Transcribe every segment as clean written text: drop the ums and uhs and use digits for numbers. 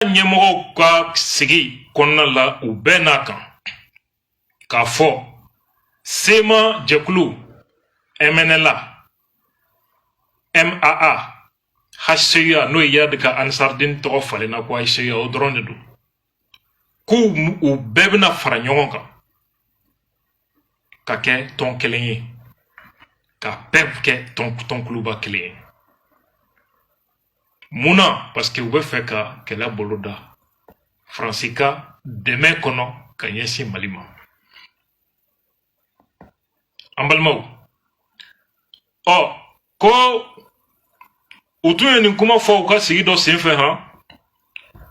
Ɲɛmɔgɔw ka sigi kɔnɔna la, u bɛɛ n'a kan k'a fɔ CMA jɛkulu, MNLA, MAA, HCUA, n'o ye Iyad ka Ansardine tɔgɔ falenna ko HCUA, o dɔrɔn de don, k'u u bɛɛ bɛna fara ɲɔgɔn kan ka kɛ tɔn kelen ye, ka bɛɛ kɛ tɔnkuluba kelen ye. Mun na? Parce que u bɛ fɛ ka kɛlɛ boloda Faransi ka dɛmɛ kɔnɔ ka ɲɛsin Mali ma. An balimaw, ɔ ko u tun ye nin kuma fɔ u ka sigi dɔ senfɛ han,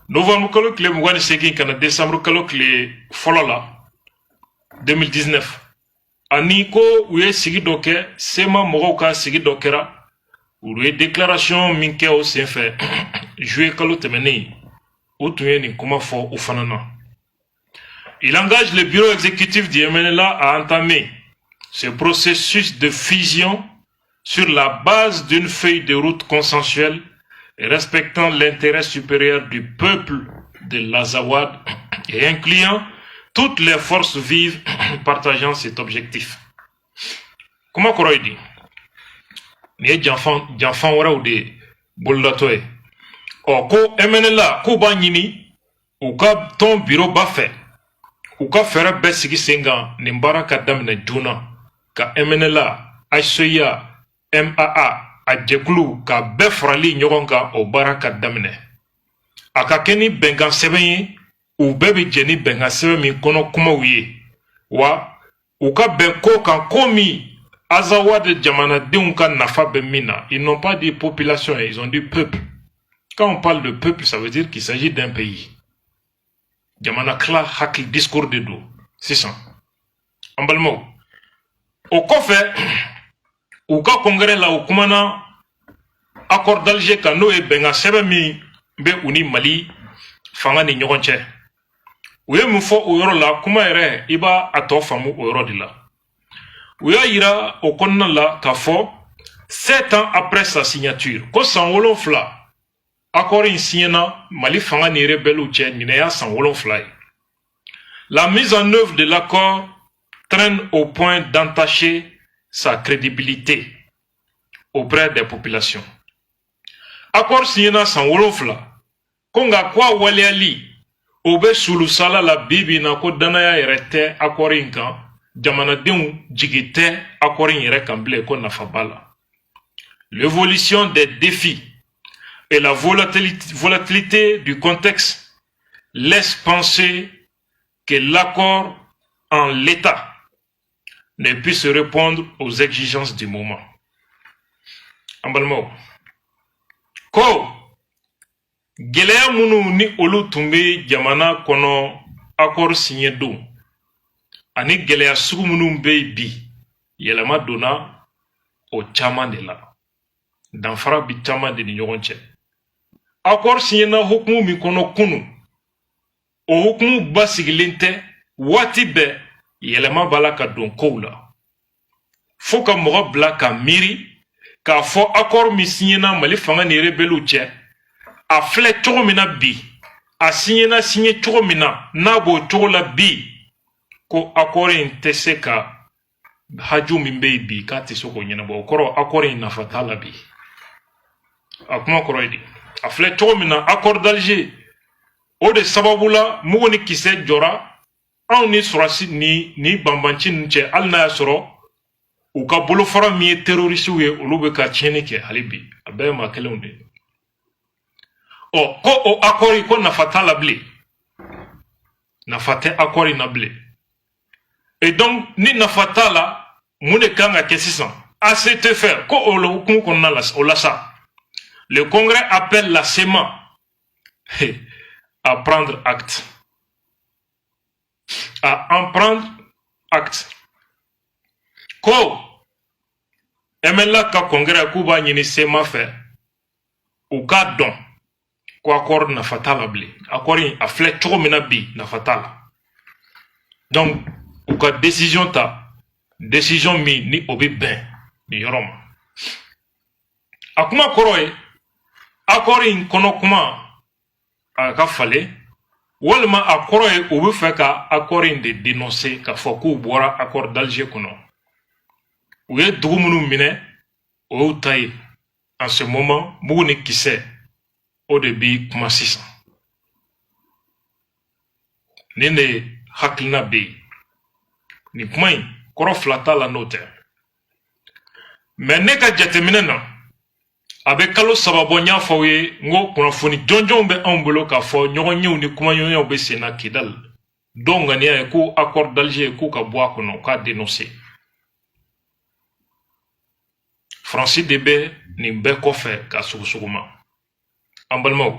novembre kalo tile 28 ka na décembre kalo tile 1 la 2019. Ani ko u ye sigi dɔ kɛ, CMA mɔgɔw ka sigi dɔ kɛra, u ye déclaration min kɛ o senfɛ juillet kalo tɛmɛnen, u tun ye nin kuma fɔ o fana na. Il engage le bureau exécutif du MNLA à entamer ce processus de fusion sur la base d'une feuille de route consensuelle respectant l'intérêt supérieur du peuple de l'Azawad et incluant toutes les forces vives partageant cet objectif. Kuma kɔrɔ ye di? Nin ye janfan janfan wɛrɛw de bolodatɔ ye. Ɔ ko MNLA k'u b'a ɲini u ka tɔn bureau ba fɛ, u ka fɛɛrɛ bɛɛ sigi sen kan, nin baara ka daminɛ joona, ka MNLA, HCUA, MAA, a jɛkulu ka bɛɛ farali ɲɔgɔn kan, o baara ka daminɛ, a ka kɛ ni bɛnkan sɛbɛn ye, u bɛɛ bɛ jɛ ni bɛnkan sɛbɛn min kɔnɔ kumaw ye, wa u ka bɛn ko kan, ko min Azawad jamanadenw ka nafa bɛ min na. Ils n'ont pas dit population, ils ont dit peuple. Quand on parle de peuple, ça veut dire qu'il s'agit d'un pays. Jamana tila hakili discours de don sisan. An balimaw, o kɔfɛ, u ka congrès la, u kumana accord d'Alger kan, n'o ye bɛnkan sɛbɛn min bɛ u ni Mali fanga ni ɲɔgɔn cɛ. U ye mun fɔ o yɔrɔ la? Kuma yɛrɛ, i b'a a tɔ faamu o yɔrɔ de la. U y'a yira o kɔnɔna la k'a fɔ 7 ans après sa signature, ko san 7 accord in signena Mali fanga ni rebelles cɛ, ɲinɛ y'a san 7 ye, la mise en œuvre de l'accord traîne au point d'entacher sa crédibilité auprès des populations. Accord signena san 7, ko nka ko a waleyali o bɛ sulusala la bi bi in na, ko danaya yɛrɛ tɛ accord in kan, jamanadenw jigi tɛ accord in yɛrɛ kan bilen, ko nafa b'a la. L'évolution des défis et la volatilité du contexte laisse penser que l'accord en l'état ne puisse répondre aux exigences du moment. An balimaw, ko gɛlɛya minnu ni olu tun bɛ jamana kɔnɔ accord signé don, ani gɛlɛya sugu minnu bɛ yen bi, yɛlɛma donna o caman de la, danfara bi caman de ni ɲɔgɔn cɛ. Accord signé hukumu min kɔnɔ kunun, o hukumu basigilen tɛ, waati bɛɛ yɛlɛma b'a la ka don kow la, fo ka mɔgɔ bila ka miiri k'a fɔ accord min signena Mali fanga ni rebelles cɛ, a filɛ cogo min na bi, a signena signé cogo min na, n'a b'o cogo la bi, ko accord in tɛ se ka haju min bɛ yen bi, k'a tɛ se k'o ɲɛnabɔ. O kɔrɔ, accord in nafa t'a la bi. A kuma kɔrɔ ye di? A filɛ cogo min na, accord d'Alger, o de sababu la mugu ni kisɛ jɔra anw ni sɔrɔsi ni banbanci ninnu cɛ, hali n'a y'a sɔrɔ u ka bolofara min ye terroristew ye, olu bɛ ka tiɲɛni kɛ hali bi, a bɛɛ ye maa kelenw de ye. Ɔ ko o accord, ko nafa t'a la bilen, nafa tɛ accord in na bilen. Et donc ni nafa t'a la, mun de kan ka kɛ sisan? À cet effet, ko o hukumu kɔnɔna la, o la sa, le congrès appelle la CMA à prendre acte, à en prendre acte. Ko MNLA ka congrès k'u b'a ɲini CMA fɛ, u k'a dɔn ko accord nafa t'a la bilen. Accord in a filɛ cogo min na bi, nafa t'a la. Donc u ka décision ta, décision min ni o bɛ bɛn nin yɔrɔ ma. A kuma kɔrɔ ye, accord in kɔnɔ kuma a ka falen, walima a kɔrɔ ye u bɛ fɛ ka accord in de dénoncer, k'a fɔ k'u bɔra accord d'Alger kɔnɔ. U ye dugu minnu minɛ, o y'u ta ye. En ce moment, mugu ni kisɛ, o de bi kuma sisan. Nin de hakilina bɛ yen. Nin kuma in kɔrɔ fila t'a la n'o tɛ. Mais ne ka jateminɛ na, a bɛ kalo 3 bɔ, n y'a fɔ aw ye n ko kunnafoni jɔnjɔnw bɛ anw bolo k'a fɔ ɲɔgɔnyew ni kumaɲɔgɔnyaw bɛ sen na Kidali. Dɔw ŋaniya ye ko accord d'Alger k'u ka bɔ a kɔnɔ, u k'a dénoncer. Faransi de bɛ nin bɛɛ kɔfɛ ka sugusuguma, an balimaw.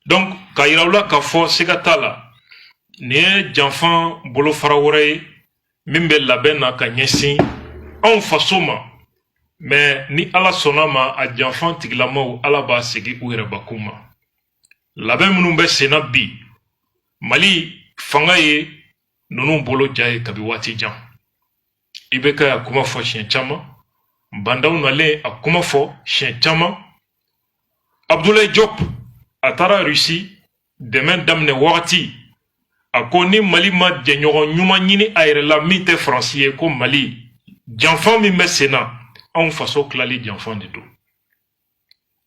Donc k'a yira u la k'a fɔ siga t'a la, nin ye janfan bolofara wɛrɛ ye min bɛ labɛn na ka ɲɛsin anw faso ma. Mais ni Ala sɔnna ma, a janfan tigilamaw, Ala b'a segin u yɛrɛbakun ma. Labɛn minnu bɛ sen na bi, Mali fanga ye ninnu bolo ja ye kabi waati jan. I bɛ ka kuma fɔ siɲɛ caman, bandaw nalen a kuma fɔ siɲɛ caman. Abdoulaye Diop, a taara Russie dɛmɛ daminɛ wagati, a ko ni Mali ma jɛɲɔgɔn ɲuman ɲini a yɛrɛ la min tɛ Faransi ye, ko Mali janfan min bɛ sen na, anw faso tilali janfan de don.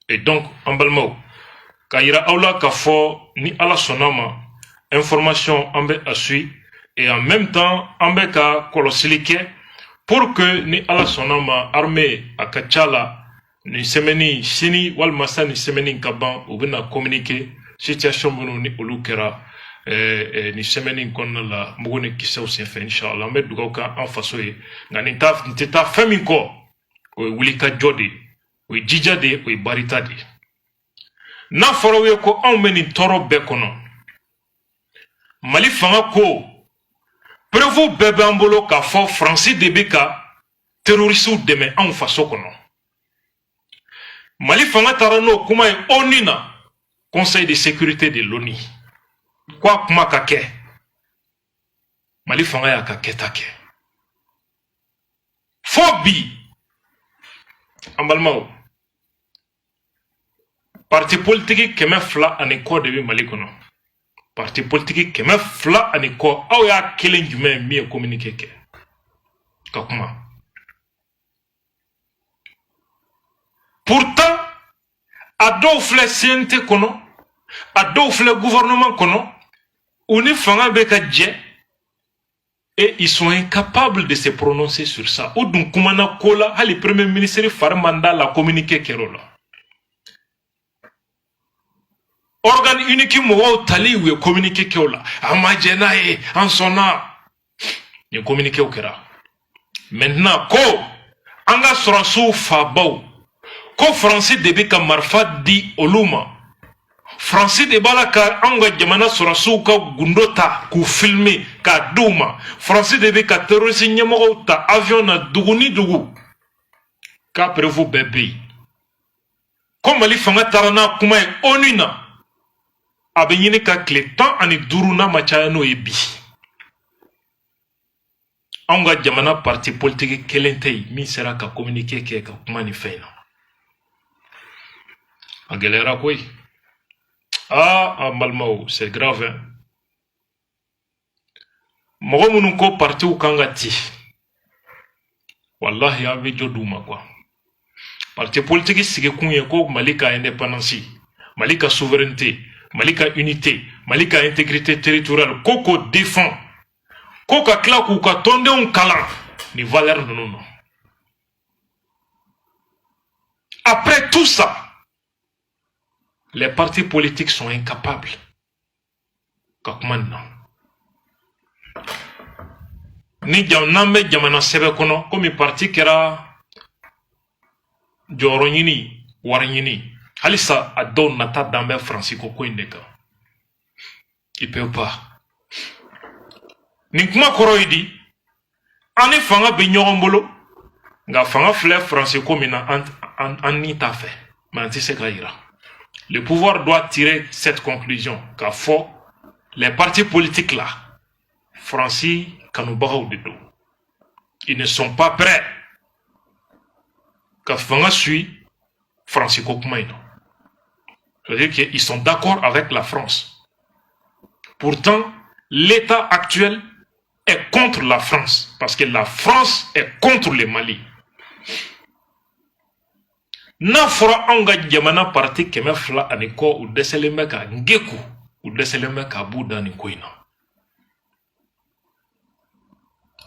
Et donc, an balimaw, k'a yira aw la k'a fɔ ni Ala sɔnna ma, information an bɛ a suit et en même temps an bɛ ka kɔlɔsili kɛ pour que ni Ala sɔnna ma, armée a ka ca la nin semaine sini walima sa nin semaine ka ban, u bɛna communiquer situation minnu ni olu kɛra nin semaine in kɔnɔna la, mugu ni kisɛw senfɛ. Inshallah, an bɛ dugawu kɛ an faso ye. Nka nin ta nin tɛ taa fɛn min kɔ, o ye wulikajɔ de ye, o ye jija de ye, o ye barita de ye. N'a fɔra aw ye ko anw bɛ nin tɔɔrɔ bɛɛ kɔnɔ, Mali fanga ko preuve bɛɛ b'an bolo k'a fɔ Faransi de bɛ ka terroristew dɛmɛ anw faso kɔnɔ. Mali fanga taara n'o kuma ye ONU na, Conseil de sécurité de l'ONU, ko a kuma ka kɛ. Mali fanga y'a ka kɛta kɛ. Fo bi, an balimaw, parti politique 200 ani kɔ de bɛ Mali kɔnɔ. Parti politique 200 ani kɔ, aw y'a kelen jumɛn min ye communiqué kɛ ka kuma? Pourtant a dɔw filɛ CNT kɔnɔ, a dɔw filɛ gouvernement kɔnɔ, u ni fanga bɛ ka jɛ, et ils sont incapables de se prononcer sur ça. O dun kumana ko la, hali premier ministre fari man d'a la, communiqué kɛra o la. Organe unique mɔgɔw tali, u ye communiqué kɛ o la, an ma jɛ n'a ye, an sɔnna. Nin communiqué kɛra. Maintenant ko an ka sɔrɔsiw fabaw, ko Faransi de bɛ ka marifa di olu ma, Faransi de b'a la ka anw ka jamana sɔrɔsiw ka gundo ta k'u filmer k'a d'u ma, Faransi de bɛ ka terroriste ɲɛmɔgɔw ta avion na dugu ni dugu, k'a preuve bɛɛ bɛ yen, ko Mali fanga taara n'a kuma ye ONU na, a bɛ ɲini ka tile 15 n'a ma caya n'o ye bi. Anw ka jamana parti politique kelen tɛ yen min sera ka communiqué kɛ ka kuma nin fɛn in na. A gɛlɛyara koyi. Ah, an balimaw, c'est grave, hein? Mɔgɔ minnu ko partiw kan ka ci, wallahi an bɛ jɔ d'u ma quoi. Parti politique sigikun ye ko Mali ka indépendance, Mali ka souveraineté, Mali ka unité, Mali ka intégrité territoriale, ko k'o défend, ko ka tila k'u ka tɔndenw kalan nin valeur ninnu na. Après tout ça, les partis politiques sont incapables ka kuma nin na. Ni jam n'an bɛ jamana sɛbɛ kɔnɔ, komi parti kɛra jɔyɔrɔ ɲini, wari ɲini, halisa a dɔw nata dan bɛ Faransi ko in de kan. Ils peuvent pas. Nin kuma kɔrɔ ye di? An ni fanga bɛ ɲɔgɔn bolo, nka fanga filɛ Faransi ko min na, an ni t'a fɛ, mais an tɛ se k'a yira. Le pouvoir doit tirer cette conclusion k'a fɔ les partis politiques là, Faransi kanubagaw de don. Ils ne sont pas prêts ka fanga suit Faransi ko kuma in na. C'est-à-dire qu'ils sont d'accord avec la France. Pourtant, l'État actuel est contre la France, parce que la France est contre le Mali. N'a fɔra anw ka jamana parti 200 ani kɔ, u dɛsɛlen bɛ ka ngeku, u dɛsɛlen bɛ ka b'u da nin ko in na.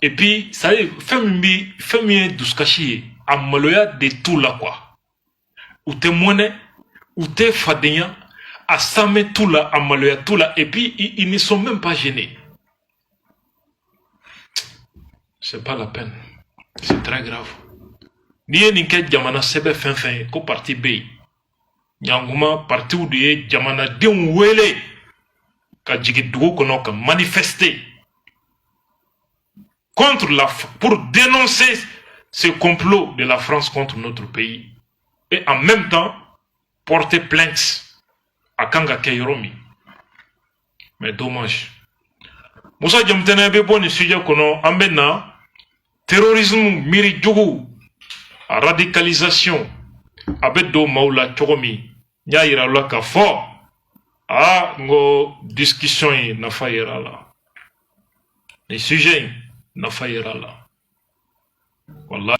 Et puis ça ye fɛn min bi, fɛn min ye dusukasi ye, a maloya de t'u la quoi. U tɛ mɔnɛ, u tɛ fadenya, a sanmɛ t'u la, a maloya t'u la. Et puis ils ne sont même pas gênés. C'est pas la peine, c'est très grave. N'i ye nin kɛ jamana sɛbɛ fɛn fɛn ye ko parti bɛ yen, ɲankuma partiw de ye jamanadenw wele ka jigin dugu kɔnɔ ka manifester contre la pour dénoncer ce complot de la France contre notre pays et en même temps porter plainte a kan ka kɛ yɔrɔ min. Mais dommage. Musa Jamutɛnɛ bɛ bɔ nin sujet kɔnɔ, an bɛ na terrorisme, miiri jugu, a radicalisation a bɛ don maaw la cogo min. N y'a yira aw la k'a fɔ aa, n ko discussion in nafa yera a la, nin sujet in nafa yera a la, walahi.